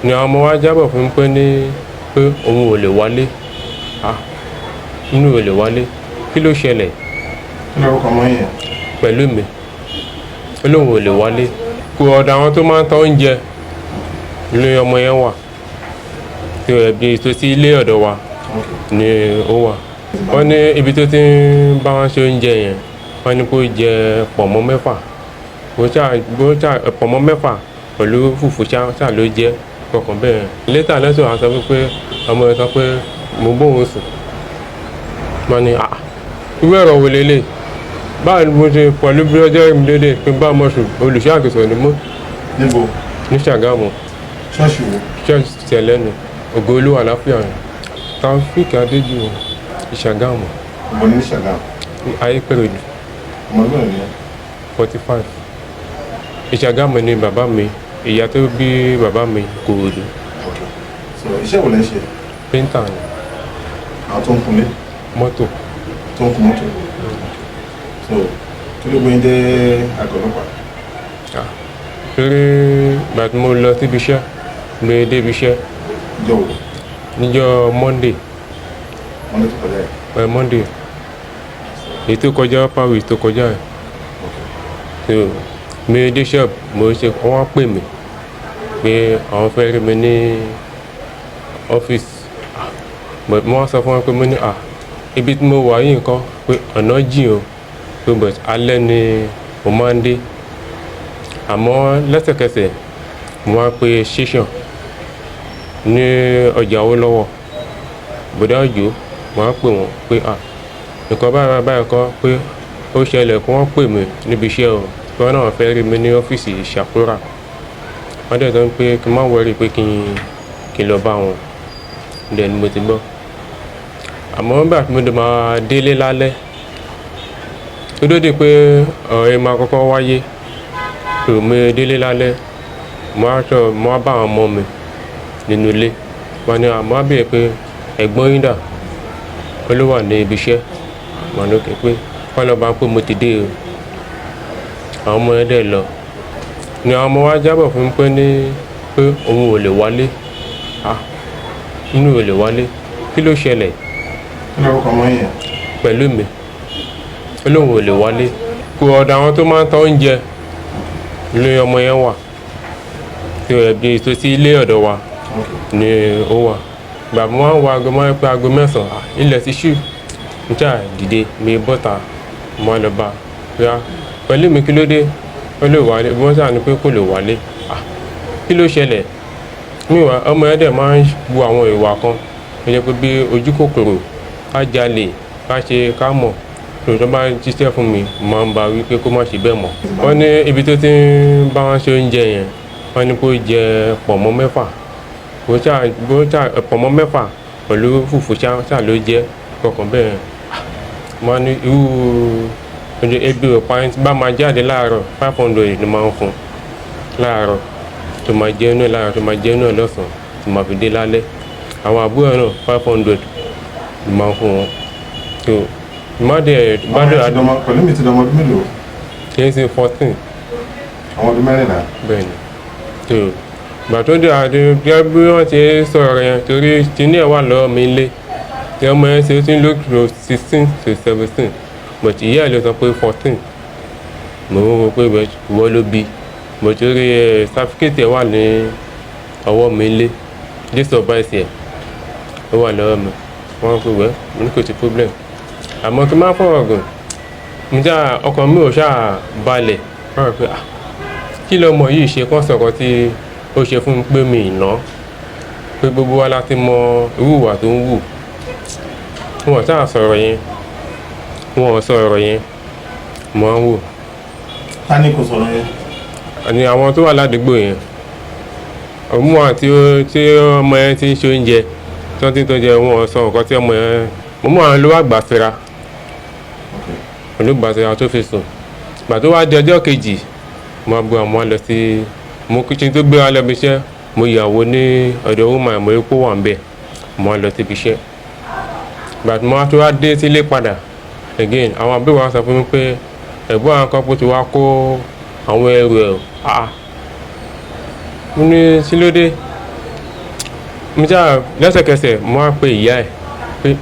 Ni àwọn ọmọ wa jábọ̀ fún mi pé ní pé òun ò lè wálé. Ah, inú ò lè wálé. Kí ló ṣẹlẹ̀? Kí lórúkọ ọmọ yẹn? Pẹ̀lú mi. Ó lóun ò lè wálé. Kò ọ̀dọ̀ àwọn tó máa ń ta oúnjẹ ní ọmọ yẹn wà. Tí ó ẹbí tó sí ilé ọ̀dọ̀ wa ni ó wà. Wọ́n ní ibi tó ti ń bá wọn ṣe oúnjẹ yẹn, wọ́n ní kó jẹ pọ̀nmọ́ mẹ́fà. Bó ṣá pọ̀nmọ́ mẹ́fà pẹ̀lú fùfú ṣá ṣá ló jẹ́ kọ̀ọ̀kan bẹ́ẹ̀. Later lẹ́sọ̀ wá sọ wípé ọmọ yẹn sọ pé mo bóun sùn. Wọ́n ní, "Àh, irú ọ̀rọ̀ wo leléyìí? Báwo ni mo ṣe pẹ̀lú bí ọjọ́ mi lédè pé bá ọmọ sùn, olùṣọ́ àgùntàn ni mí." Níbo? Ní Ṣàgámù. Ṣọ́ọ̀ṣì wo? Church tẹ̀lé ni. Ògo Olúwa àlàáfíà ni. Taofik Adéjùwọ̀n, Ìṣàgámù. Mo ní Ṣàgámù. Ayépẹ̀rẹ̀dù. Ọmọ ọdún mélòó ni ẹ́? 45. Ìṣàgámù ni bàbá mi, ìyá tó bí bàbá mi Ìkòròdú. Okay. So iṣẹ́ wo lẹ ń ṣe? Painter ni. Àwọn tó ń kunlé? Mọ́tò. Tó ń kun mọ́tò. So kí ló gbé yín dé àgọ́ ọlọ́pàá? Torí ìgbà tí mo lọ síbi iṣẹ́, mo dé ibi iṣẹ́. Níjọ́ wo? Níjọ́ Monday. Monday tó kọjá yìí. Ẹ Monday. Èyí tó kọjá, upper week tó kọjá yìí. So mi dé shop, mo ṣe wọ́n pè mí pé àwọn fẹ́ rí mi ní ọ́fíìsì. But mo wá sọ fún wọn pé mo ní à ibi tí mo wà yìí nǹkan pé ọ̀nà jìn o, pé but alẹ́ ni mo máa ń dé. Àmọ́ lẹ́sẹ̀kẹsẹ̀ mo wá pe station ní ọjà Awólọ́wọ̀. Bọ̀dá Òjó, mo wá pè wọ́n pé à nǹkan báyìí báyìí kọ́ pé ó ṣẹlẹ̀ kí wọ́n pè mí níbi iṣẹ́ o, pé wọ́n náà fẹ́ rí mi ní ọ́fíìsì Ṣàkúrà. Wọ́n dẹ̀ sọ pé kí n má worry, pé kí n lọ bá wọn. Then mo ti gbọ́. Àmọ́ nígbà tí mo dẹ̀ máa délé lálẹ́, ó tó di pé ọ̀rọ̀ yìí máa kọ́kọ́ wáyé. So mo délé lálẹ́, mo wá sọ, mo wá bá àwọn ọmọ mi nínú ilé. Wọ́n ní àmọ́ wá béèrè pé ẹ̀gbọ́n yín dà? Ó ló wà ní ibi iṣẹ́. Mo ní okay, pé kọ́ lọ bá pé mo ti dé o. Àwọn ọmọ yẹn dẹ̀ lọ. Ni àwọn ọmọ wa jábọ̀ fún mi pé ní pé òun ò lè wálé. Ah, inú ò lè wálé. Kí ló ṣẹlẹ̀? Kí lórúkọ ọmọ yẹn? Pẹ̀lú mi. Ó lóun ò lè wálé. Kò ọ̀dọ̀ àwọn tó máa ń ta oúnjẹ ní ọmọ yẹn wà. Tí ó ẹbí tó sí ilé ọ̀dọ̀ wa ni ó wà. Ìgbà mo wá ń wo aago, mo wá rí pé aago 9, ilẹ̀ ti ṣú. Mo ṣáà dìde, mi bọ́ta, mo wá lọ bá. Boya pẹ̀lú mi, kí ló dé? Ó lè wálé. Wọ́n ṣáà ní pé kò lè wálé. Ah, kí ló ṣẹlẹ̀? Meanwhile, ọmọ yẹn dẹ̀ máa ń wu àwọn ìwà kan. Ó jẹ́ pé bí ojú kòkòrò, ká jalè, ká ṣe ká mọ̀. Tó bá jíṣẹ́ fún mi, mo máa ń bá wí pé kó má ṣe bẹ́ẹ̀ mọ́. Wọ́n ní ibi tó ti ń bá wọn ṣe oúnjẹ yẹn, wọ́n ní kó jẹ pọ̀nmọ́ mẹ́fà. Bó ṣá pọ̀nmọ́ mẹ́fà pẹ̀lú fùfú ṣá ṣá ló jẹ́ kọ̀ọ̀kan bẹ́ẹ̀. Mo wá ní irú oúnjẹ ebi ò pa ẹ́ tí bá máa jáde láàárọ̀, 500 ni máa ń fún láàárọ̀. Tó máa jẹ inú ẹ̀ láàárọ̀, tó máa jẹ inú ẹ̀ lọ́sàn-án, tó máa fi dé lálẹ́. Àwọn àbúrò náà, 500 ni máa ń fún wọn. So má dẹ̀ bá Ọmọ dẹ̀ yẹn ti dọmọ, pẹ̀lú mi ti dọmọ ọdún mélòó? Kì í ṣe 14. Àwọn ọdún 14. Bẹ́ẹ̀ ni. So ìgbà tó dé àdé bí wọ́n ti sọ̀rọ̀ yẹn, torí kíní ẹ̀ wà lọ́wọ́ mi lé. Tí ọmọ yẹn ṣe ó ti ń look to 16 to 17, but ìyá ẹ̀ ló sọ pé 14. Mo ń wo pé ìwọ ló bí. But torí ẹ̀ certificate ẹ̀ wà ní ọwọ́ mi lé. Date of birth ẹ̀ ó wà lọ́wọ́ mi. Wọ́n pé well, mo ní kò sí problem. Àmọ́ kí n má fọ̀rọ̀ gùn, mo ṣáà ọkàn mi ò ṣáà balẹ̀. Wọ́n rò pé ah, kí lọmọ yìí ṣe kán sọ̀kan tí ó ṣe fún mi pé mi ì ná. Pé gbogbo wa la ti mọ irú ìwà tó ń wù. Wọ́n ò ṣáà sọ̀rọ̀ yẹn. Wọ́n ò sọ ọ̀rọ̀ yẹn. Mo máa ń wò. Ta ni kò sọ̀rọ̀ yẹn? Ní àwọn tó wà ládùúgbò yẹn. Òun àti tí ọmọ yẹn ti ń ṣe oúnjẹ, tí wọ́n ti ń tọ́jú ẹ, wọ́n ò sọ nǹkan tí ọmọ yẹn. Mo mọ̀ àwọn ló wá gbà síra. Ló gbà síra tó fi sùn. Ìgbà tó wá di ọjọ́ kejì, mo wá gbé ọmọ lọ sí, mo kí n tó gbéra lọ ibi iṣẹ́, mo yàwó ní ọ̀dọ̀ woman, mo rí pé ó wà níbẹ̀. Mo wá lọ sí ibi iṣẹ́. Ìgbà tí mo wá tó wá dé sílé padà again, àwọn àbúrò wa sọ fún mi pé ẹ̀gbọ́n àwọn kan pé ó ti wá kó àwọn ẹrù ẹ̀. Ah, mo ní kí ló dé? Mo já lẹ́sẹ̀kẹsẹ̀, mo wá pe ìyá ẹ̀ pé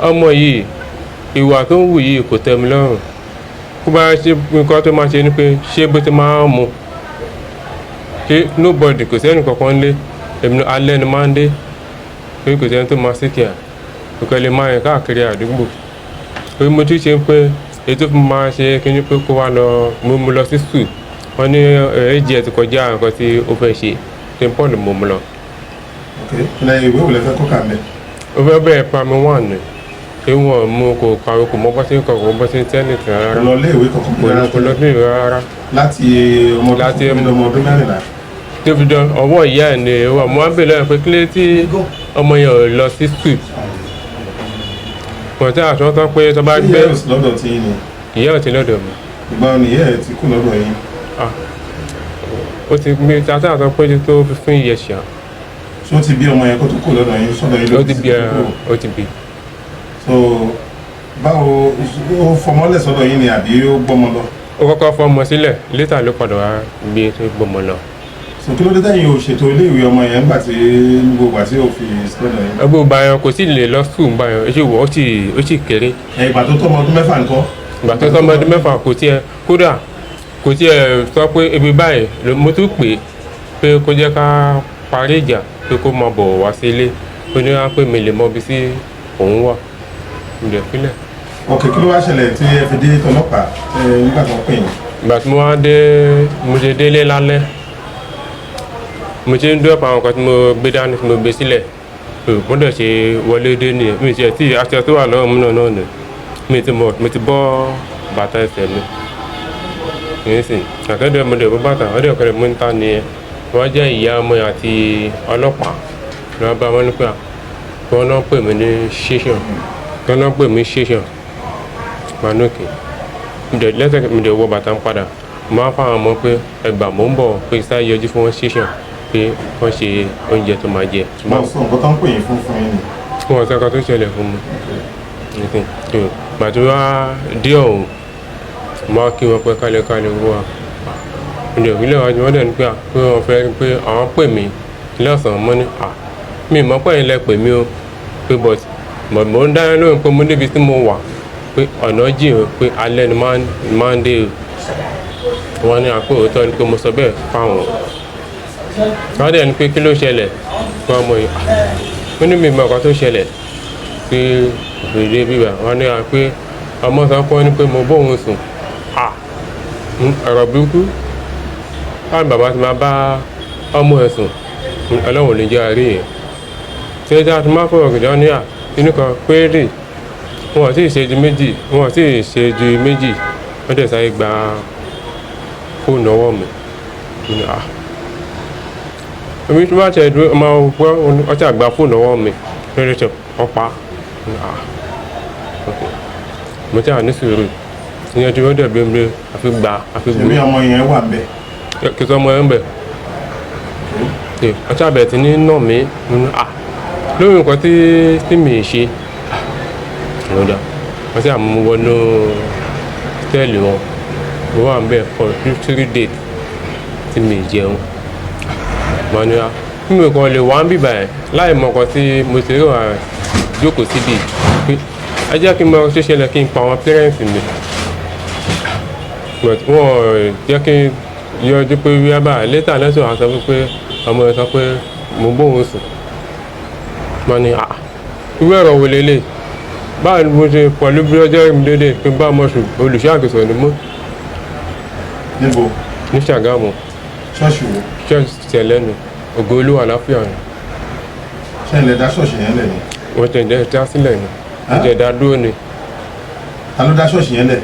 ọmọ yìí, ìwà tó ń wù yìí kò tẹ́ mi lọ́rùn. Kó bá ṣe nǹkan tó máa ṣe ni pé ṣé bó ti máa ń mu, ṣé nobody, kò sẹ́ni kankan lé èmi, alẹ́ ni máa ń dé, pé kò sẹ́ni tó máa síkìá, kò lè máa rìn káàkiri àdúgbò, pé mo tún ṣe pé ètò fún máa ṣe kí ni pé kó wá lọ mo mú lọ sí school. Wọ́n ní age ẹ̀ ti kọjá nǹkan tí ó fẹ́ ṣe. St Paul mo mú lọ. Ok, ilẹ̀ ìwé wo lẹ fẹ́ kó kà mẹ́? Ó fẹ́ bẹ̀rẹ̀ primary one ni, pé wọ́n mú kò kàwé, kò mọ bó ṣe ń kọ, kò mọ bó ṣe ń tẹ́nìtì Kò rárá. Lọ ilé ìwé kankan? Kò lọ, kò lọ sí ìwé rárá. Láti ọmọ ọdún ọmọ ọdún 14? Tó fi dán ọwọ́ ìyá ẹ̀ ni ó wà. Mo wá ń bèèrè lọ́wọ́ pé kílé tí ọmọ yẹn ò lọ sí school, kò tí àtúntò tán pé tó bá Ṣé gbé ìyá ẹ̀ ò sí lọ́dọ̀ tí yín ni? Ìyá ò ti lọ́dọ̀ mi. Ìgbà wo ni ìyá ẹ̀ ti kú lọ́dọ̀ yín? Ah, ó ti gbé tata àtọ́ pé tó 15 years ṣá. Ṣé ó ti bí ọmọ yẹn kó tó kú lọ́dọ̀ yín, sọ́dọ̀ yín ló Ó ti bí ẹ. kú? Ó ti bí. So báwo, ó fọmọ́lẹ̀ sọ́dọ̀ yín ni àbí ó gbọ́mọ lọ? Ó kọ́kọ́ fọmọ sílẹ̀, later ló padà wá gbé tó gbọmọ lọ. So kí ló dé tẹ́yìn ò ṣètò ilé ìwé ọmọ yẹn nígbà tí gbogbo àti ò fi sọ́dọ̀ yín? Ẹgbẹ́ ìgbà yẹn kò sì lè lọ school gbà yẹn, ó sì wọ́, ó sì kéré. Ẹ ìgbà tó tọ́mọ ọdún 6 ńkọ́? Ìgbà tó tọ́mọ ọdún 6, kò tiẹ̀, kódà kò tiẹ̀ sọ pé ibi báyìí mo tún pè é pé kó jẹ́ ká parí ìjà, pé kó máa bọ̀ wá sí ilé. Ó ní wá pé mi lè mọ ibi tí òun wà, mo dẹ̀ fílẹ̀. Ok, kí ló wá ṣẹlẹ̀ tí ẹ fi dé tọlọ́pàá ẹ nígbà tó ń pè yín? Ìgbà tí mo wá dé, mo ṣe délé lálẹ́, mo ṣe ń dúró pa àwọn nǹkan tí mo gbé dání, tí mo gbé sílẹ̀, mo dẹ̀ ṣe wọlé dé nìyẹn. Mi ṣe tí aṣọ tó wà lọ́wọ́ mi náà nì mi ti mọ̀, mo ti bọ́ bàtà ẹsẹ̀ mi nísìn àtọ́dọ̀. Mo dẹ̀ bọ́ bàtà ọdẹ kẹrẹ mú ń ta nìyẹn. Wọ́n jẹ́ ìyá ọmọ yẹn àti ọlọ́pàá ni wọ́n bá wọn nípa wọ́n náà pè mí ní station, wọ́n náà pè mí station manókè. Mo dẹ̀ lẹ́sẹ̀, mo dẹ̀ wọ bàtà ń padà. Mo máa fáwọn ọmọ pé ẹgbà mò ń bọ̀, pé sáré yọjú fún wọn station, pé wọ́n ṣe oúnjẹ tó máa jẹ. Wọ́n sọ nǹkan tó ń pè yín fún yín ni? Wọ́n sọ nǹkan tó ṣẹlẹ̀ fún mi nísìn tó gbàtí wá dé ọ̀hún. Mo wá kí wọn pé kálẹ̀ kálẹ̀ wá. Mo dẹ̀ wílẹ̀ wájú wọn dẹ̀ ní pé à, pé wọ́n fẹ́ pé àwọn pè mí lọ́sàn-án. Mo ní à, mi mọ̀ pé ẹ̀yin lẹ pè mí o, pé but mo ń dá yín lóhùn pé mo níbi tí mo wà, pé ọ̀nà jìn o, pé alẹ́ ni máa ń dé o. Wọ́n ní àpò òótọ́ ni pé mo sọ bẹ́ẹ̀ fáwọn. Wọ́n dẹ̀ ní pé kí ló ṣẹlẹ̀ fún ọmọ yìí? Mo ní mi mọ̀ nǹkan tó ṣẹlẹ̀ pé òfìdí bíbà. Wọ́n ní à pé ọmọ sọ fún ọ ní pé mo bóun sùn. À, ọ̀rọ̀ burúkú, báwo ni bàbá ti máa bá ọmọ ẹ̀ sùn? Ọlọ́run ò ní jẹ́ àárí yẹn. Ṣé tí a ti máa fọ̀rọ̀ gidi ní à inú kan péré, wọn ò tí ì ṣe ju méjì, wọn ò tí ì ṣe ju méjì, wọ́n dẹ̀ sáré gba fóònù ọwọ́ mi. Mo ní à, èmi tí wọ́n ti dúró máa gbọ́ ọtí àgbà fóònù ọwọ́ mi lórí ṣe ọ̀pá. Mo ní à, ok, mo ti à ní sùúrù ìyẹn tí wọ́n dẹ̀ bí mi àfi gbà àfi gbò. Ṣèbí ọmọ yẹn wà ń bẹ̀? Kí sọ ọmọ yẹn ń bẹ̀ ọtí àbẹ̀ tí ní nà mí. Mo ní à, lórí nǹkan tí mi ṣe lọ́dà, wọ́n sì àmú wọnú cell wọn. Mo wà ń bẹ̀ for 3 days tí mi jẹun. Mo ní à, mi kàn lè wá ń bìbà ẹ̀ láì mọ nǹkan tí mo ti rí wà jókòó síbi, pé ẹ jẹ́ kí n mọ ṣe ṣẹlẹ̀, kí n pa àwọn parents mi. But wọ́n jẹ́ kí n yọjú pé wíwá báyìí. Later lẹ́sọ̀ àwọn sọ pé ọmọ ẹ sọ pé mo bóun sùn. Wọ́n ní à, irú ẹ̀rọ wo lélẹ̀? Báwo ni mo ṣe pẹ̀lú bí ọjọ́ mi dédé pé bá ọmọ sùn? Olùṣọ́ àgùntàn ni mo. Níbo? Ní Ṣàgámù. Ṣọ́ọ̀ṣì wo? Church tẹ̀lẹ́nu Ògo Olúwa Àlàáfíà ni. Ṣé ilẹ̀ dá ṣọ́ọ̀ṣì yẹn lẹ̀ ni? Wọ́n tẹ̀ jẹ́ dá sílẹ̀ ni, wọ́n tẹ̀ dá dúró ni. Ta ló dá ṣọ́ọ̀ṣì yẹn lẹ̀?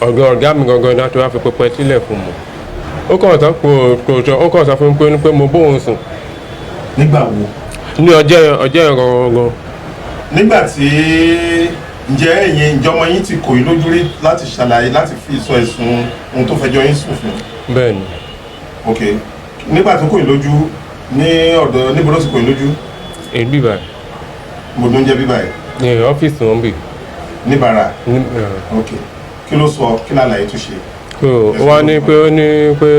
Ọ̀gá ọ̀gá mi gangan náà tó wá fi pẹpẹ sílẹ̀ fún mi. Ó kàn sọ kò kò sọ, ó kàn sọ fún mi pé mo bóun sùn. Nígbà wo? Ní ọjọ́ yẹn, ọjọ́ yẹn gangan. Nígbà tí ǹjẹ́ ẹ̀yin ǹjẹ́ ọmọ yín ti kò yín lójú rí láti ṣàlàyé, láti fi sọ ẹ̀sùn ohun tó fẹjọ́ yín sùn fún? Bẹ́ẹ̀ ni. Ok, nígbà tó kò yín lójú ní ọ̀dọ̀ níbo ló ti kò yín lójú? Èyí bíbà. Mo ló ń jẹ́ bíbá ẹ̀? Ní ọ́fíìsì wọn bì. Níbàrà? Ní. Ok, kí ló sọ? Kí làlàyé tó ṣe? So, ó wá ní pé ó ní pé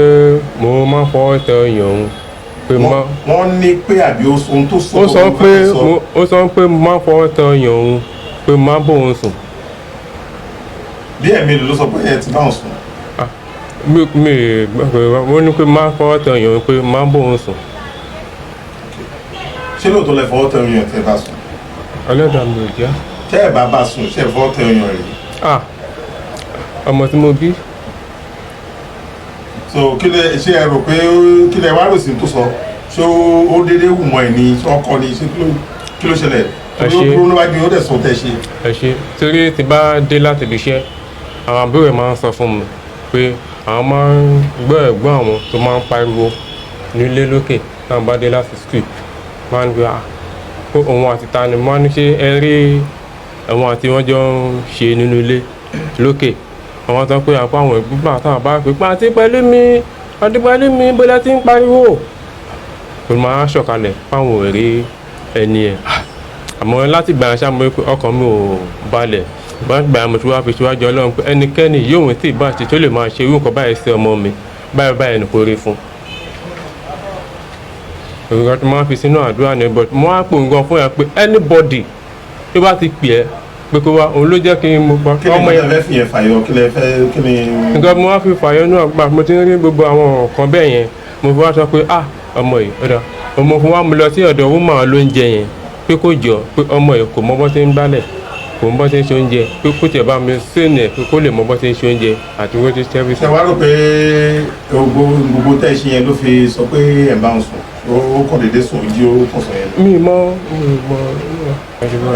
mo máa ń fọwọ́ tẹ ọyàn òun pé Pé má Wọ́n ní pé àbí ohun tó sọ Ó sọ òun pé fẹ́ sọ. Ó sọ pé má fọwọ́ tẹ ọyàn òun, pé má bóun sùn. Bí ẹ̀mí ló sọ pé ẹ ti bá òun sùn? Ah, mi gbọ́ pé wọ́n ní pé má fọwọ́ tẹ ọyàn òun, pé má bóun sùn. Ṣé lóòótọ́ lẹ fọwọ́ tẹ ọyàn tẹ bá sùn? Ọlọ́dà mi ò jẹ́. Tẹ́ ẹ bá bá sùn, ṣé ẹ fọwọ́ tẹ ọyàn rẹ̀? Ah, ọmọ tí mo bí. So kí lẹ ṣé ẹ rò pé kí lẹ wá rò sí tó sọ? Ṣé ó déédéé wù mọ́ ẹ ní ọkọ ni? Ṣé kí ló ṣẹlẹ̀? Ẹ Torí ó ṣé. dúró níwájú, ó dẹ̀ sọ tẹ́ ṣe. Ẹ ṣe. Torí tí bá dé láti ibi iṣẹ́, àwọn àbúrò ẹ̀ máa ń sọ fún mi pé àwọn máa ń gbọ́ ẹ̀gbọ́n àwọn tó máa ń pariwo nílé lókè táwọn bá dé láti school, máa ń gbé, ah, pé òun àti ta ni. Máa ń ṣe ẹ rí àwọn àti wọ́n jọ ń ṣe nínú ilé lókè. Àwọn sọ pé àpá àwọn ìgbà táwọn bá pè pé àti pẹ̀lú mi, àti pẹ̀lú mi, bóyá tí ń pariwo, kò máa ṣọ̀kalẹ̀ fáwọn ò rí ẹni ẹ̀. Àmọ́ láti gbà ṣá, mo rí pé ọkàn mi ò balẹ̀. Bá gbà, mo ti wá fi síwájú Ọlọ́run pé ẹnikẹ́ni yóò tí ì bá ṣe tó lè máa ṣe irú nǹkan báyìí sí ọmọ mi báyìí báyìí ní kò rí fún nǹkan tó máa ń fi sínú àdúrà ni. But mo á pò nǹkan fún ẹ pé anybody tó bá ti pè ẹ́ pé kó wá, òun ló jẹ́ kí n mo pa Kí ni ọmọ nǹkan yẹn. tẹ́ fẹ́ fi yẹn fàyọ? Kí lẹ fẹ́, kí ni? Nǹkan mo wá fi fàyọ náà gbà, mo ti ń rí gbogbo àwọn nǹkan bẹ́ẹ̀ yẹn, mo fi wá sọ pé, ah, ọmọ yìí ọ̀dà ọmọ fún wa. Mo lọ sí ọ̀dọ̀ woman lóúnjẹ yẹn pé kó jọ pé ọmọ yìí kò mọ bó ṣe ń gbálẹ̀, kò mọ bó ṣe ń ṣe oúnjẹ, pé kó tiẹ̀ bá mi sínú ẹ̀, pé kó lè mọ bó ṣe ń ṣe oúnjẹ àti bó ṣe ń ṣe. Ṣé wàá rò pé gbogbo gbogbo tẹ́ ṣe yẹn ló fi sọ pé ẹ̀ ń bá òun sùn? Ó kàn déédéé sùn, ó jí, ó kàn sọ yẹn? Mi mọ.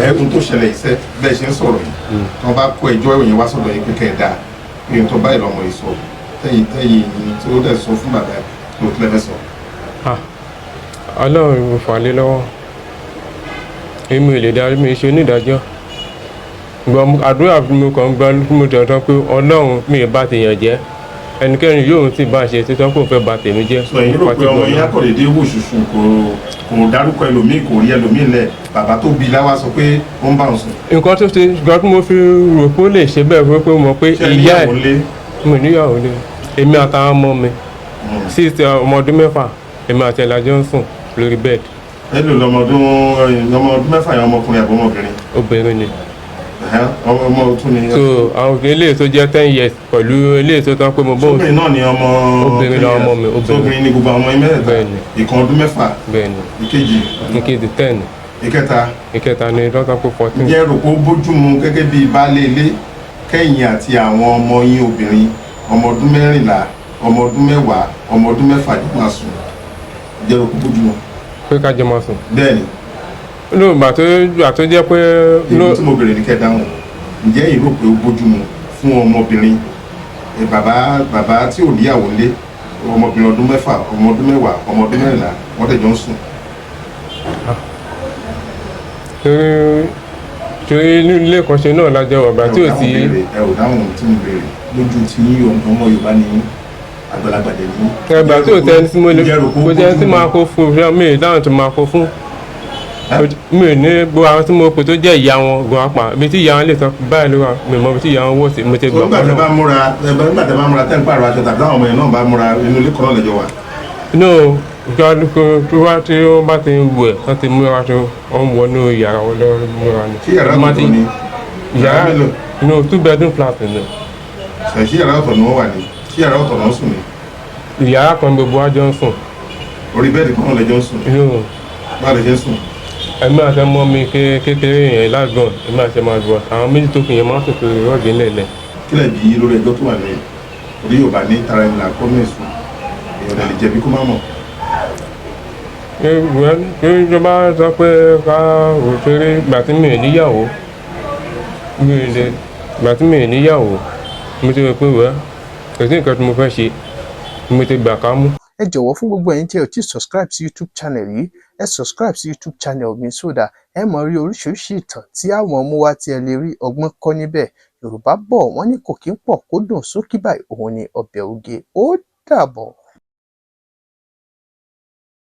Ẹ̀ẹ́dùn tó ṣẹlẹ̀ iṣẹ́ bẹ́ẹ̀ ṣe ń sọ̀rọ̀ yìí, tí wọ́n bá kó ẹjọ́ ìròyìn wá sọ̀dọ̀ yín pé kẹ́ ẹ̀ dáa pé n tó báyìí lọ́mọ yìí sọ, tẹ́yìn tí ó dẹ̀ sọ fún bàbá ẹ̀ tó tilẹ̀ fẹ́ sọ? Ah, Ọlọ́run mo fà lé lọ́wọ́. Èmi ò lè darí mi ṣe onídàájọ́ gbọ́n. Àdúrà mi kàn ń gbọ́ mo dandan pé Ọlọ́run, mi ì bá tèèyàn jẹ́. Ẹnikẹ́ni yóò tí bá ṣe títọ́ kò fẹ́ bà tèmi jẹ́. Sọ yìí rò pé ọmọ yín akọ̀dédé wò ṣùṣù, kò dárúkọ ẹlòmíì, kò rí ẹlòmíì lẹ̀, bàbá tó bí láwá sọ pé ó ń bá òun sùn? Nǹkan tó ṣe, nǹkan tí mo fi rò pé ó lè ṣe bẹ́ẹ̀, pé mo mọ̀ pé Ṣé ẹ ìyá ẹ̀ níyàwó lé? Mo níyàwó lé. Èmi àtàwọn ọmọ mi sí ti ọmọ ọdún 6, èmi àti ẹ̀ la jọ ń sùn lórí bed. Ẹ lò lọmọ ọdún 6 yẹn, ọmọkùnrin àbí ọmọbìnrin? Obìnrin ni. Ẹ̀hẹ́n, ọmọ tún ni. So àwọn eléyìí tó jẹ́ 10 years pẹ̀lú eléyìí tó tán pé mo bóun. Obìnrin náà ni ọmọ? Obìnrin ni ọmọ mi, obìnrin. Obìnrin ni gbogbo àwọn ọmọ yín mẹ́tẹ̀ẹ̀ta? Bẹ́ẹ̀ni. Ìkan ọdún 6? Bẹ́ẹ̀ ni. Ìkejì? Ìkejì 10. Ìkẹta? Ìkẹta ni dọ́tà pé 14. Ǹjẹ́ rò pé ó bójúmu gẹ́gẹ́ bí baálé ilé, kẹ́yìn àti àwọn ọmọ yín obìnrin, ọmọ ọdún 14, ọmọ ọdún 10, ọmọ ọdún 6, jọ máa sùn? Ǹjẹ́ rò pé ó bójúmu? Pé ká jọ máa sùn? Bẹ́ẹ̀ni. Ló gbà tó jẹ́ pé Èyí tí mo bèrè ní kẹ́ dáhùn. Ǹjẹ́ ẹ̀yin rò pé ó bójúmu fún ọmọbìnrin ẹ, bàbá tí ò níyàwó lé, ọmọbìnrin ọdún 6, ọmọ ọdún 10, ọmọ ọdún 14, wọ́n dẹ̀ jọ ń sùn? Torí ní ilé kan ṣe náà lájọ ọ̀gbà tí ò sí. Ẹ ò dáhùn tí mo béèrè. Lójú tí yín, ọmọ Yorùbá ni yín, àgbàlagbà dẹ̀ ni yín. Ẹgbà tí ò tẹ́ni tí mo lè Ǹjẹ́ rò pé ó kò jẹ́ tí bójúmu? máa kó fún mi ì dáhùn tí máa kó fún. Ẹ́? Mi ò ní gbogbo àwọn tí mo pè tó jẹ́ ìyá wọn gan apá ibi tí ìyá wọn lè sọ báyìí ló wà. Mi ò mọ ibi tí ìyá wọn wọ̀ sí. Mo ti So gbà nígbà tẹ́ bá fọlọ́. múra, nígbà tẹ́ bá múra, tẹ́ ń pààrọ̀ aṣọ, tàbí táwọn ọmọ yẹn náà bá múra, inú ilé kan náà lẹ́jọ́ wà? No, kálukú tó bá tí ó bá ti ń wẹ̀, wọ́n ti múra tó, wọ́n wọnú yàrá wọn lọ múra ni. Ṣé yàrá ọ̀tọ̀ ni? Yàrá Mélòó? No, two bedroom flat ni. Ṣé yàrá ọ̀tọ̀ ni wọ́n wà ní? Ṣé yàrá ọ̀tọ̀ náà sùn ní? Yàrá kan gbogbo wa jọ ń sùn. Orí bed kan náà lẹ́jọ́ ń sùn? No. Báwo lẹ ṣe ń sùn? Ẹ̀mí àti ọmọ mi kékeré yẹn lágbọ̀n, ẹ̀mí àti ọmọ àgbọ̀n, àwọn méjì tó kù yẹn máa ń sùn sórí rug ńlẹ̀lẹ̀. Kílẹ̀ bí lórí ẹjọ́ tó wà lẹ́yìn orí Yorùbá ní tara ẹni là kọ́ mẹ́sùn, èèyàn lè jẹ̀bi kó má mọ̀. Ṣé ìjọba sọ pé ká rò torí ìgbà tí mi ò níyàwó, mi ò lè ìgbà tí mi ò níyàwó, mo ti rò pé wẹ́ kò sí nǹkan tí mo fẹ́ ṣe, mo ti gbà ká mú. Ẹ jọ̀wọ́, fún gbogbo ẹ̀yin tí ẹ ò tí subscribe sí YouTube channel yìí, ẹ subscribe sí YouTube channel mi so that ẹ máa rí oríṣiríṣi ìtàn tí àwọn mú wá tí ẹ lè rí ọgbọ́n kọ́ níbẹ̀. Yorùbá bọ̀, wọ́n ní kò kí ń pọ̀ kó dùn, sókí báyìí òun ni ọbẹ̀ oge. Ó dàbọ̀.